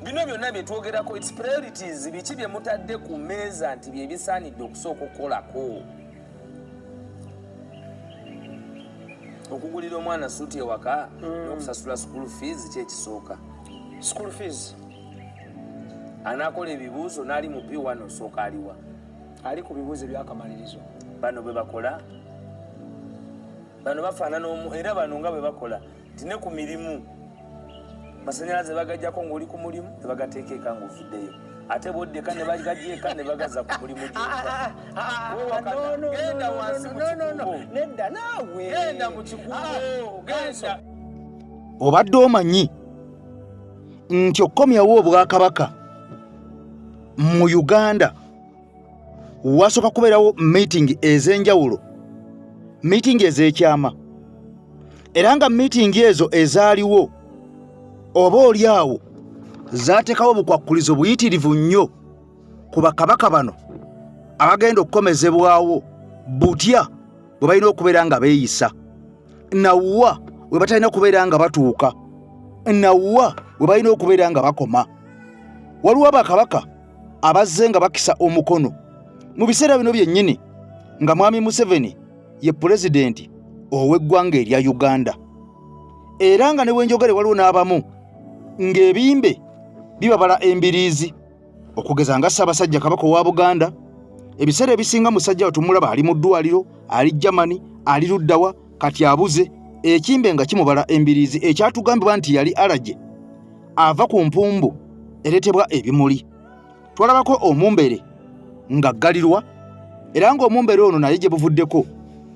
Bino byonna bye twogerako, its priorities. Biki bye mutadde ku mmeeza nti bye bisaanidde okusooka okukolako? Okugulira omwana suuti ewaka n'okusasula school fees, kyekisooka? School fees. Anaakola ebibuuzo n'ali mu P1 osooka aliwa? Ali ku bibuuzo ebyakamalirizo. Bano bwe bakola, bano bafaanana omu, era bano nga bwe bakola nti ne ku mirimu masanyalaze bagajjako ng'oli ku mulimu ne bagateeka eka ng'ovuddeyo, ate bwoddeka ne bagajja eka ne bagaza ku mulimu gy'ova. No, no, Genda no, wansi no, mu no, no, no. kikubo. Nedda naawe. Genda mu kikubo, genda. Obadde omanyi nti okukomyawo obwakabaka mu Uganda wasooka kubeerawo meeting ez'enjawulo, meeting ez'ekyama, era nga meeting ezo ezaaliwo oba oli awo zaateekawo obukwakkulizo buyitirivu nnyo ku bakabaka bano abagenda okukomezebwawo, butya bwe balina okubeera nga beeyisa, nawa we batalina kubeera nga batuuka, nawa we balina okubeera nga bakoma. Waliwo abakabaka abazze nga bakisa omukono mu biseera bino byennyini nga Mwami Museveni ye pulezidenti ow'eggwanga erya Uganda, era nga ne bwenjogere waliwo n'abamu ng'ebimbe bibabala embiriizi, okugeza nga Ssaabasajja Kabaka owa Buganda. Ebiseera ebisinga musajja we tumulaba ali mu ddwaliro, ali Germany, ali luddawa, kati abuze, ekimbe nga kimubala embiriizi, ekyatugambibwa nti yali allergy ava ku mpumbu ereetebwa ebimuli. Twalabako omumbere ng'aggalirwa, era ng'omumbere ono naye gye buvuddeko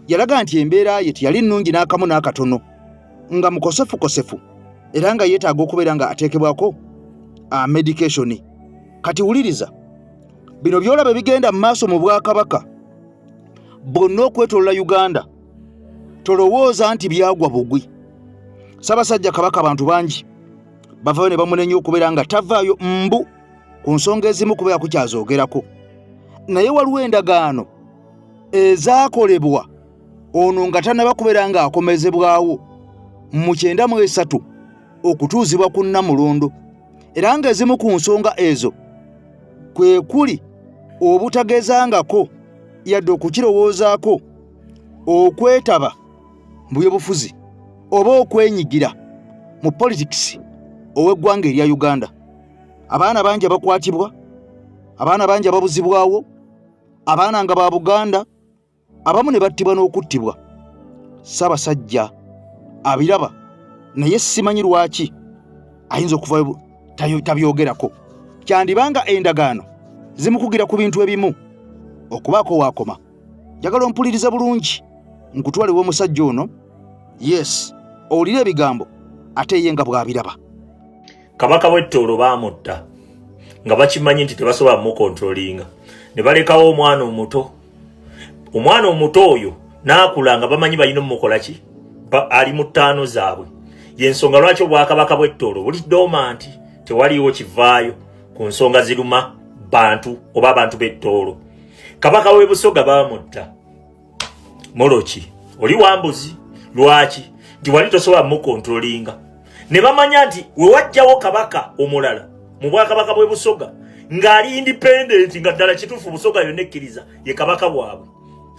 yalaga nti embeera ye teyali nnungi n'akamu n'akatono, nga mukosefukosefu, era nga yeetaaga okubeera nga ateekebwako medication. Kati wuliriza bino byolaba ebigenda mu maaso mu bwakabaka bwonna okwetolola Uganda. Tolowooza nti byagwa bugwi. Ssaabasajja Kabaka abantu bangi bavayo ne bamunenya okubeera nga tavaayo mbu ku nsonga ezimu kubeera kukyazoogerako, naye waliwo endagaano ezaakolebwa ono nga tannaba kubeera ng'akomezebwawo mu 93 okutuuzibwa ku Nnamulondo, era ng'ezimu ku nsonga ezo kwe kuli obutagezangako yadde okukirowoozaako okwetaba mu byobufuzi oba okwenyigira mu politics ow'eggwanga erya Uganda. Abaana bangi abakwatibwa, abaana bangi ababuzibwawo, abaana nga ba Buganda, abamu ne battibwa n'okuttibwa. Ssaabasajja abiraba, naye simanyi lwaki ayinza okuvayo tabyogerako. Kyandibanga endagaano zimukugira ku bintu ebimu okubaako waakoma. Njagala ompuliriza bulungi, nkutwale w'omusajja ono, yes, owulire ebigambo ate ye nga bw'abiraba. Kabaka w'Ettoolo baamutta nga bakimanyi nti tebasobola mukontrolinga, ne balekawo omwana omuto. Omwana omuto oyo n'akula nga bamanyi balina omukola ki, ali mu ttaano zaabwe. Yensonga lwaki obwakabaka bw'Ettoolo buli dormant, tewaliiwo kivaayo ku nsonga ziruma bantu oba abantu b'Ettoolo. Kabaka w'e Busoga baamutta Moloki oli wambuzi. Lwaki? Nti wali tosobola mukontrolinga, ne bamanya nti wewajjawo kabaka omulala mu bwakabaka bw'e Busoga ng'ali independent, nga ddala kituufu Busoga yonna ekkiriza ye kabaka bwabwe,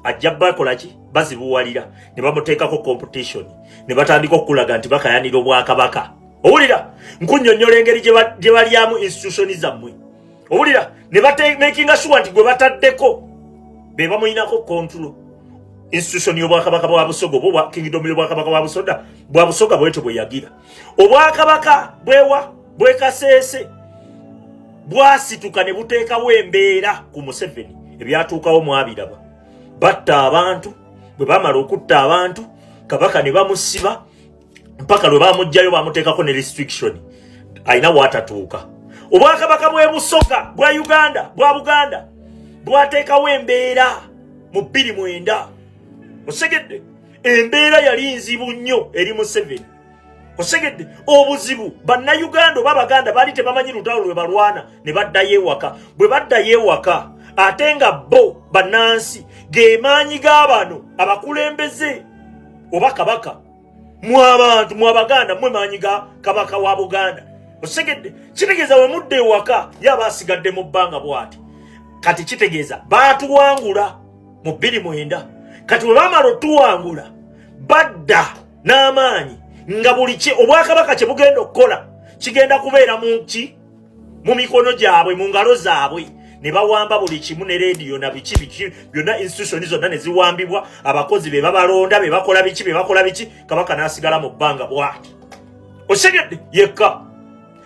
ajja bakola ki? Bazibuwalira ne bamuteekako competition, ne batandika okulaga nti bakayanira obwakabaka. Owulira nkunnyonnyola engeri gye balyamu institution zammwe. Owulira ne bamakinga sure nti gwe bataddeko be bamuyinako control. Institution y'obwakabaka bwa Busoga oba kingdom y'obwakabaka bwa Busoga bwa Busoga bwetyo bwe yagira. Obwakabaka bwewa bwekaseese bwasituka ne buteekawo embeera ku Museveni. Ebyatuukawo mwabiraba, batta abantu. Bwe bamala okutta abantu, kabaka ne bamusiba mpaka lwe bamuggyayo, bamuteekako ne restriction, alina waatatuuka. Obwakabaka bw'e Busoga bwa Uganda bwa Buganda bwateekawo embeera mu 2009. Osegedde, embeera yali nzibu nnyo eri Museveni. Osegedde, obuzibu Bannayuganda oba Abaganda baali tebamanyi lutalo lwe balwana, ne baddayo ewaka. Bwe baddayo ewaka, ate nga bo bannansi gemaanyi g'abano abakulembeze oba kabaka. Mwe abantu, mwe Abaganda, mwe maanyi ga kabaka wa Buganda. Osegedde, kitegeeza we mudda ewaka ye aba asigadde mu bbanga bw'ati. Kati kitegeeza baatuwangula mu 2009. Kati bwe bamala otuwangula, badda n'amaanyi nga buli ki obwakabaka kye bugenda okukola kigenda kubeera mu ki, mu mikono gyabwe, mu ngalo zaabwe. Ne bawamba buli kimu, ne rediyo na biki biki byonna, institution zonna ne ziwambibwa. Abakozi be babalonda, be bakola biki, be bakola biki. Kabaka n'asigala mu bbanga bw'ati. Osegedde, yekka,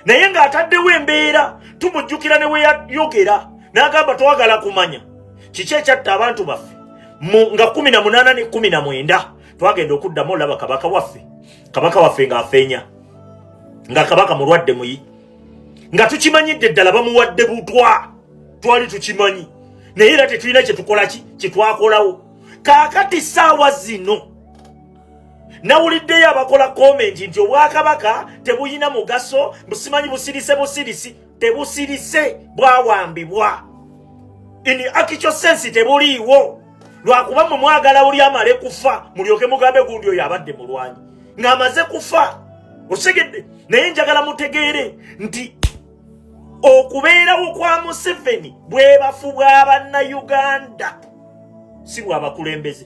naye ng'ataddewo embeera. Tumujjukira ne we yayogera n'agamba, "Twagala kumanya kiki ekyatta abantu baffe nga 18 ne 19." Twagenda okuddamu olaba kabaka waffe, kabaka waffe ng'afeenya, nga kabaka mulwadde muyi, nga tukimanyidde ddala bamuwadde butwa. Twali tukimanyi, naye era tetulina kyetukola ki kyetwakolawo. Kaakati saawa zino nawuliddeyo abakola comment nti obwakabaka tebuyina mugaso, busimanyi busirise, busirisi. Tebusirise, bwawambibwa. In actual sense tebuliiwo, lwakuba mwe mwagala buli amale kufa mulyoke mugambe gundi oyo abadde mulwanyi ng'amaze kufa. Osegedde, naye njagala mutegeere nti okubeerawo kwa Museveni bwebafu bwa Bannayuganda, si bwabakulembeze.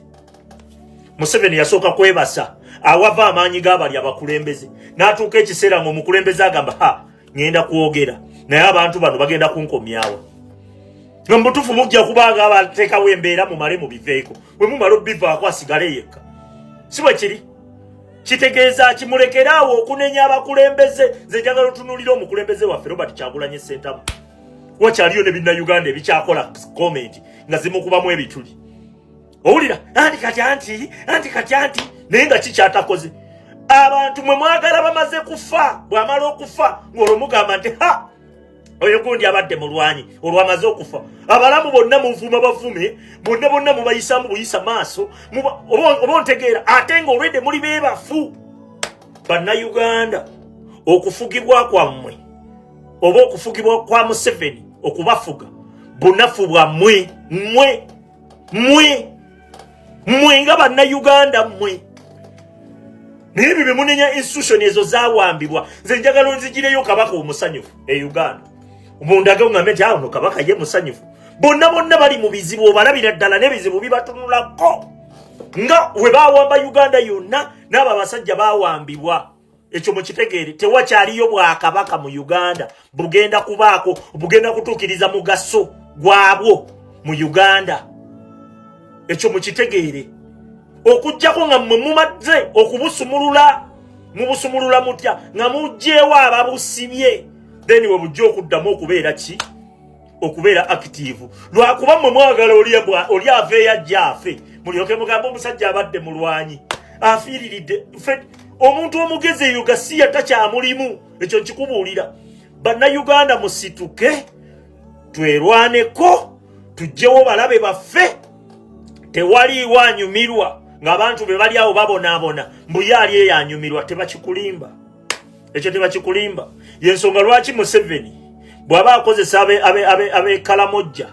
Museveni yasooka kwebasa awava amaanyi g'abali abakulembeze, n'atuuka ekiseera ng'omukulembeze agamba, "Ha, ŋŋenda kwogera, naye abantu bano bagenda kunkomyawa." Nga mubutuufu mujja kubanga abateekawo embeera, mumale mubiveeko. Bwe mumala obivaako, asigale yekka. Si bwe kiri? Kitegeeza kimulekere awo okunenya abakulembeze. Nze njagala otunuulira omukulembeze waffe Robert Kyagulanyi Sentamu. Wakyaliyo ne Binnayuganda ebikyakola comment nga zimukubamu ebituli. Owulira anti kati anti kati anti, naye nga kikyatakoze. Abantu mwe mwagala bamaze kufa. Bw'amala okufa ng'olwo mugamba nti, "Ha, oyo gundi abadde mulwanyi." Olwamaze okufa, abalamu bonna muvuma bavume, bonna bonna mubayisamu buyisa maaso. Oba ontegeera? Ate nga olwedde muli beebafu. Bannayuganda, okufugibwa kwammwe oba okufugibwa kwa Museveni okubafuga bunafu bwammwe, mmwe mmwe mmwe nga Bannayuganda mmwe. Naye ebyo byemunenya, institution ezo zawambibwa. Nze njagala onzigireyo kabaka omusanyufu e Uganda, mundage, oŋambe nti awo no kabaka ye musanyufu. Bonna bonna bali mu bizibu, obalabira ddala n'ebizibu bibatunulako nga we bawamba Uganda yonna. N'abo abasajja bawambibwa, ekyo mukitegeere. Tewakyaliyo bwakabaka mu Uganda bugenda kubaako, bugenda kutuukiriza mugaso gwabwo mu Uganda. Ekyo mukitegeere, okugjako nga mmwe mumaze okubusumulula. Mubusumulula mutya? Nga mugjewo ababusibye, then we bujja okuddamu okubeera ki, okubeera active. Lwakuba mmwe mwagala oli aveeyo ajja afe, mulyoke mugambe omusajja abadde mulwanyi, afiiriridde. Omuntu omugezi eyo gasiya takyamulimu. Ekyo nkikubuulira. Bannayuganda, musituke, twerwaneko, tugyewo balabe baffe. Tewaliiwo anyumirwa ng'abantu be bali awo babonaabona, mbuye ali eyo anyumirwa. Tebakikulimba ekyo, tebakikulimba. Yensonga lwaki Museveni bw'aba akozesa ab'ekalamojja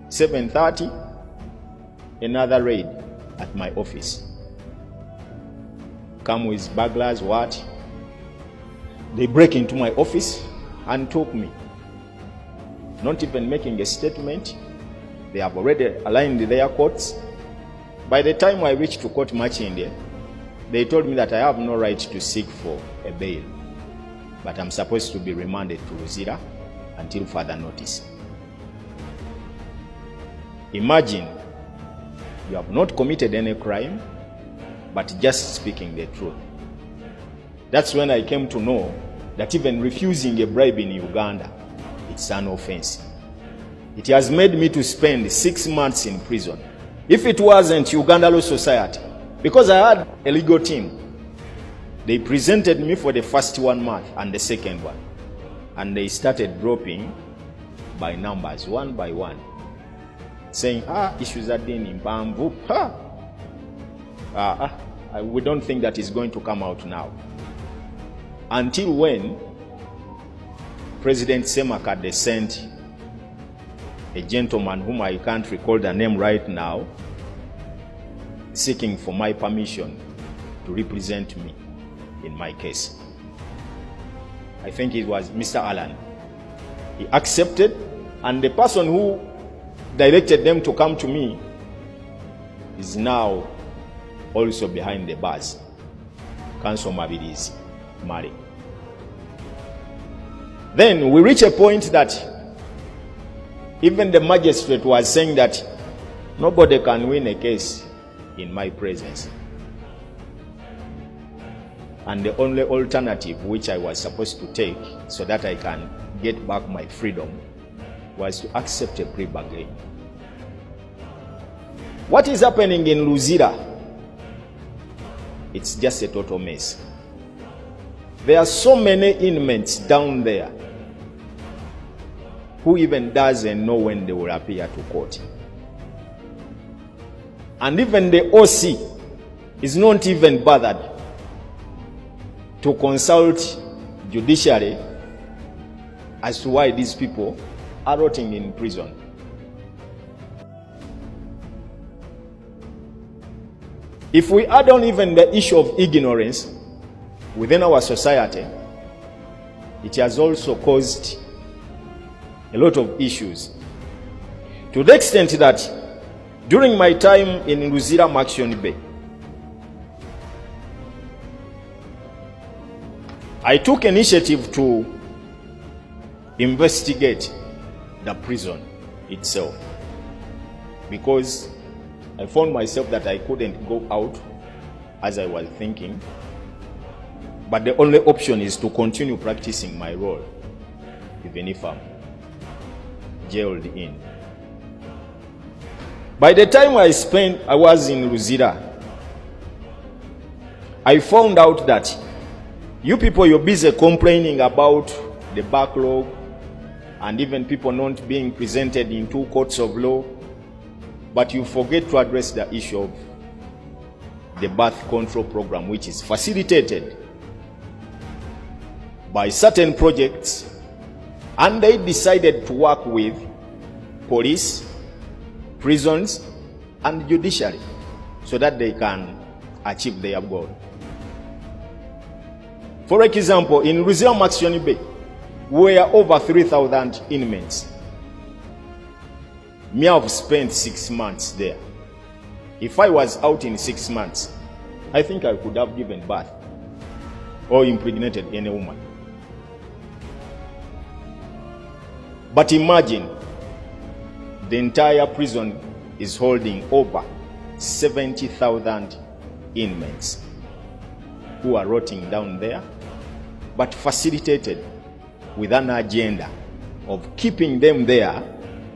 7:30, another raid at my office. Come with burglars, what? They break into my office and took me. Not even making a statement. They have already aligned their courts. By the time I reached to court Makindye, They told me that I have no right to seek for a bail, but I'm supposed to be remanded to Luzira until further notice. Imagine you have not committed any crime, but just speaking the truth. That's when I came to know that even refusing a bribe in Uganda, it's an offense. It has made me to spend 6 months in prison. If it wasn't Uganda Law Society, because I had a legal team, they presented me for the first 1 month and the second one. And they started dropping by numbers, one by one, saying, issues are in Bambu. We don't think that is going to come out now. Until when President Ssemakadde sent a gentleman whom I can't recall the name right now, seeking for my permission to represent me in my case. I think it was Mr. Allan. He accepted, and the person who directed them to come to me is now also behind the bars, Counsel Mabirizi Male. Then we reach a point that even the magistrate was saying that nobody can win a case in my presence. And the only alternative which I was supposed to take so that I can get back my freedom was to accept a plea bargain. What is happening in Luzira? It's just a total mess. There are so many inmates down there who even doesn't know when they will appear to court. And even the OC is not even bothered to consult judiciary as to why these people are rotting in prison. If we add on even the issue of ignorance within our society, it has also caused a lot of issues. To the extent that during my time in Luzira Murchison Bay, I took initiative to investigate the prison itself, because I found myself that I couldn't go out as I was thinking, but the only option is to continue practicing my role, even if I'm jailed in. By the time I was in Luzira, I found out that you people, you're busy complaining about the backlog and even people not being presented in two courts of law, but you forget to address the issue of the birth control program, which is facilitated by certain projects, and they decided to work with police, prisons, and judiciary so that they can achieve their goal. For example, in Luzira Murchison Bay, we are over 3,000 inmates. Me, I've spent 6 months there. If I was out in 6 months, I think I could have given birth or impregnated any woman. But imagine, the entire prison is holding over 70,000 inmates who are rotting down there, but facilitated with an agenda of keeping them there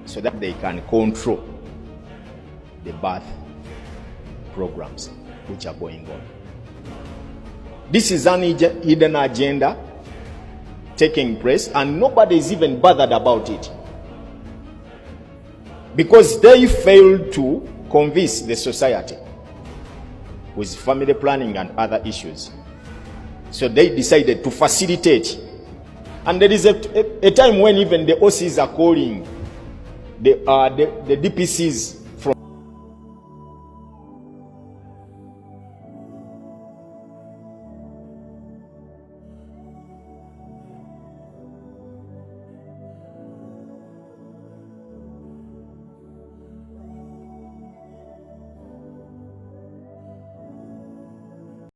so that they can control the birth programs which are going on. This is an hidden agenda taking place, and nobody is even bothered about it because they failed to convince the society with family planning and other issues. So they decided to facilitate. And there is a time when even the OCs are calling the DPCs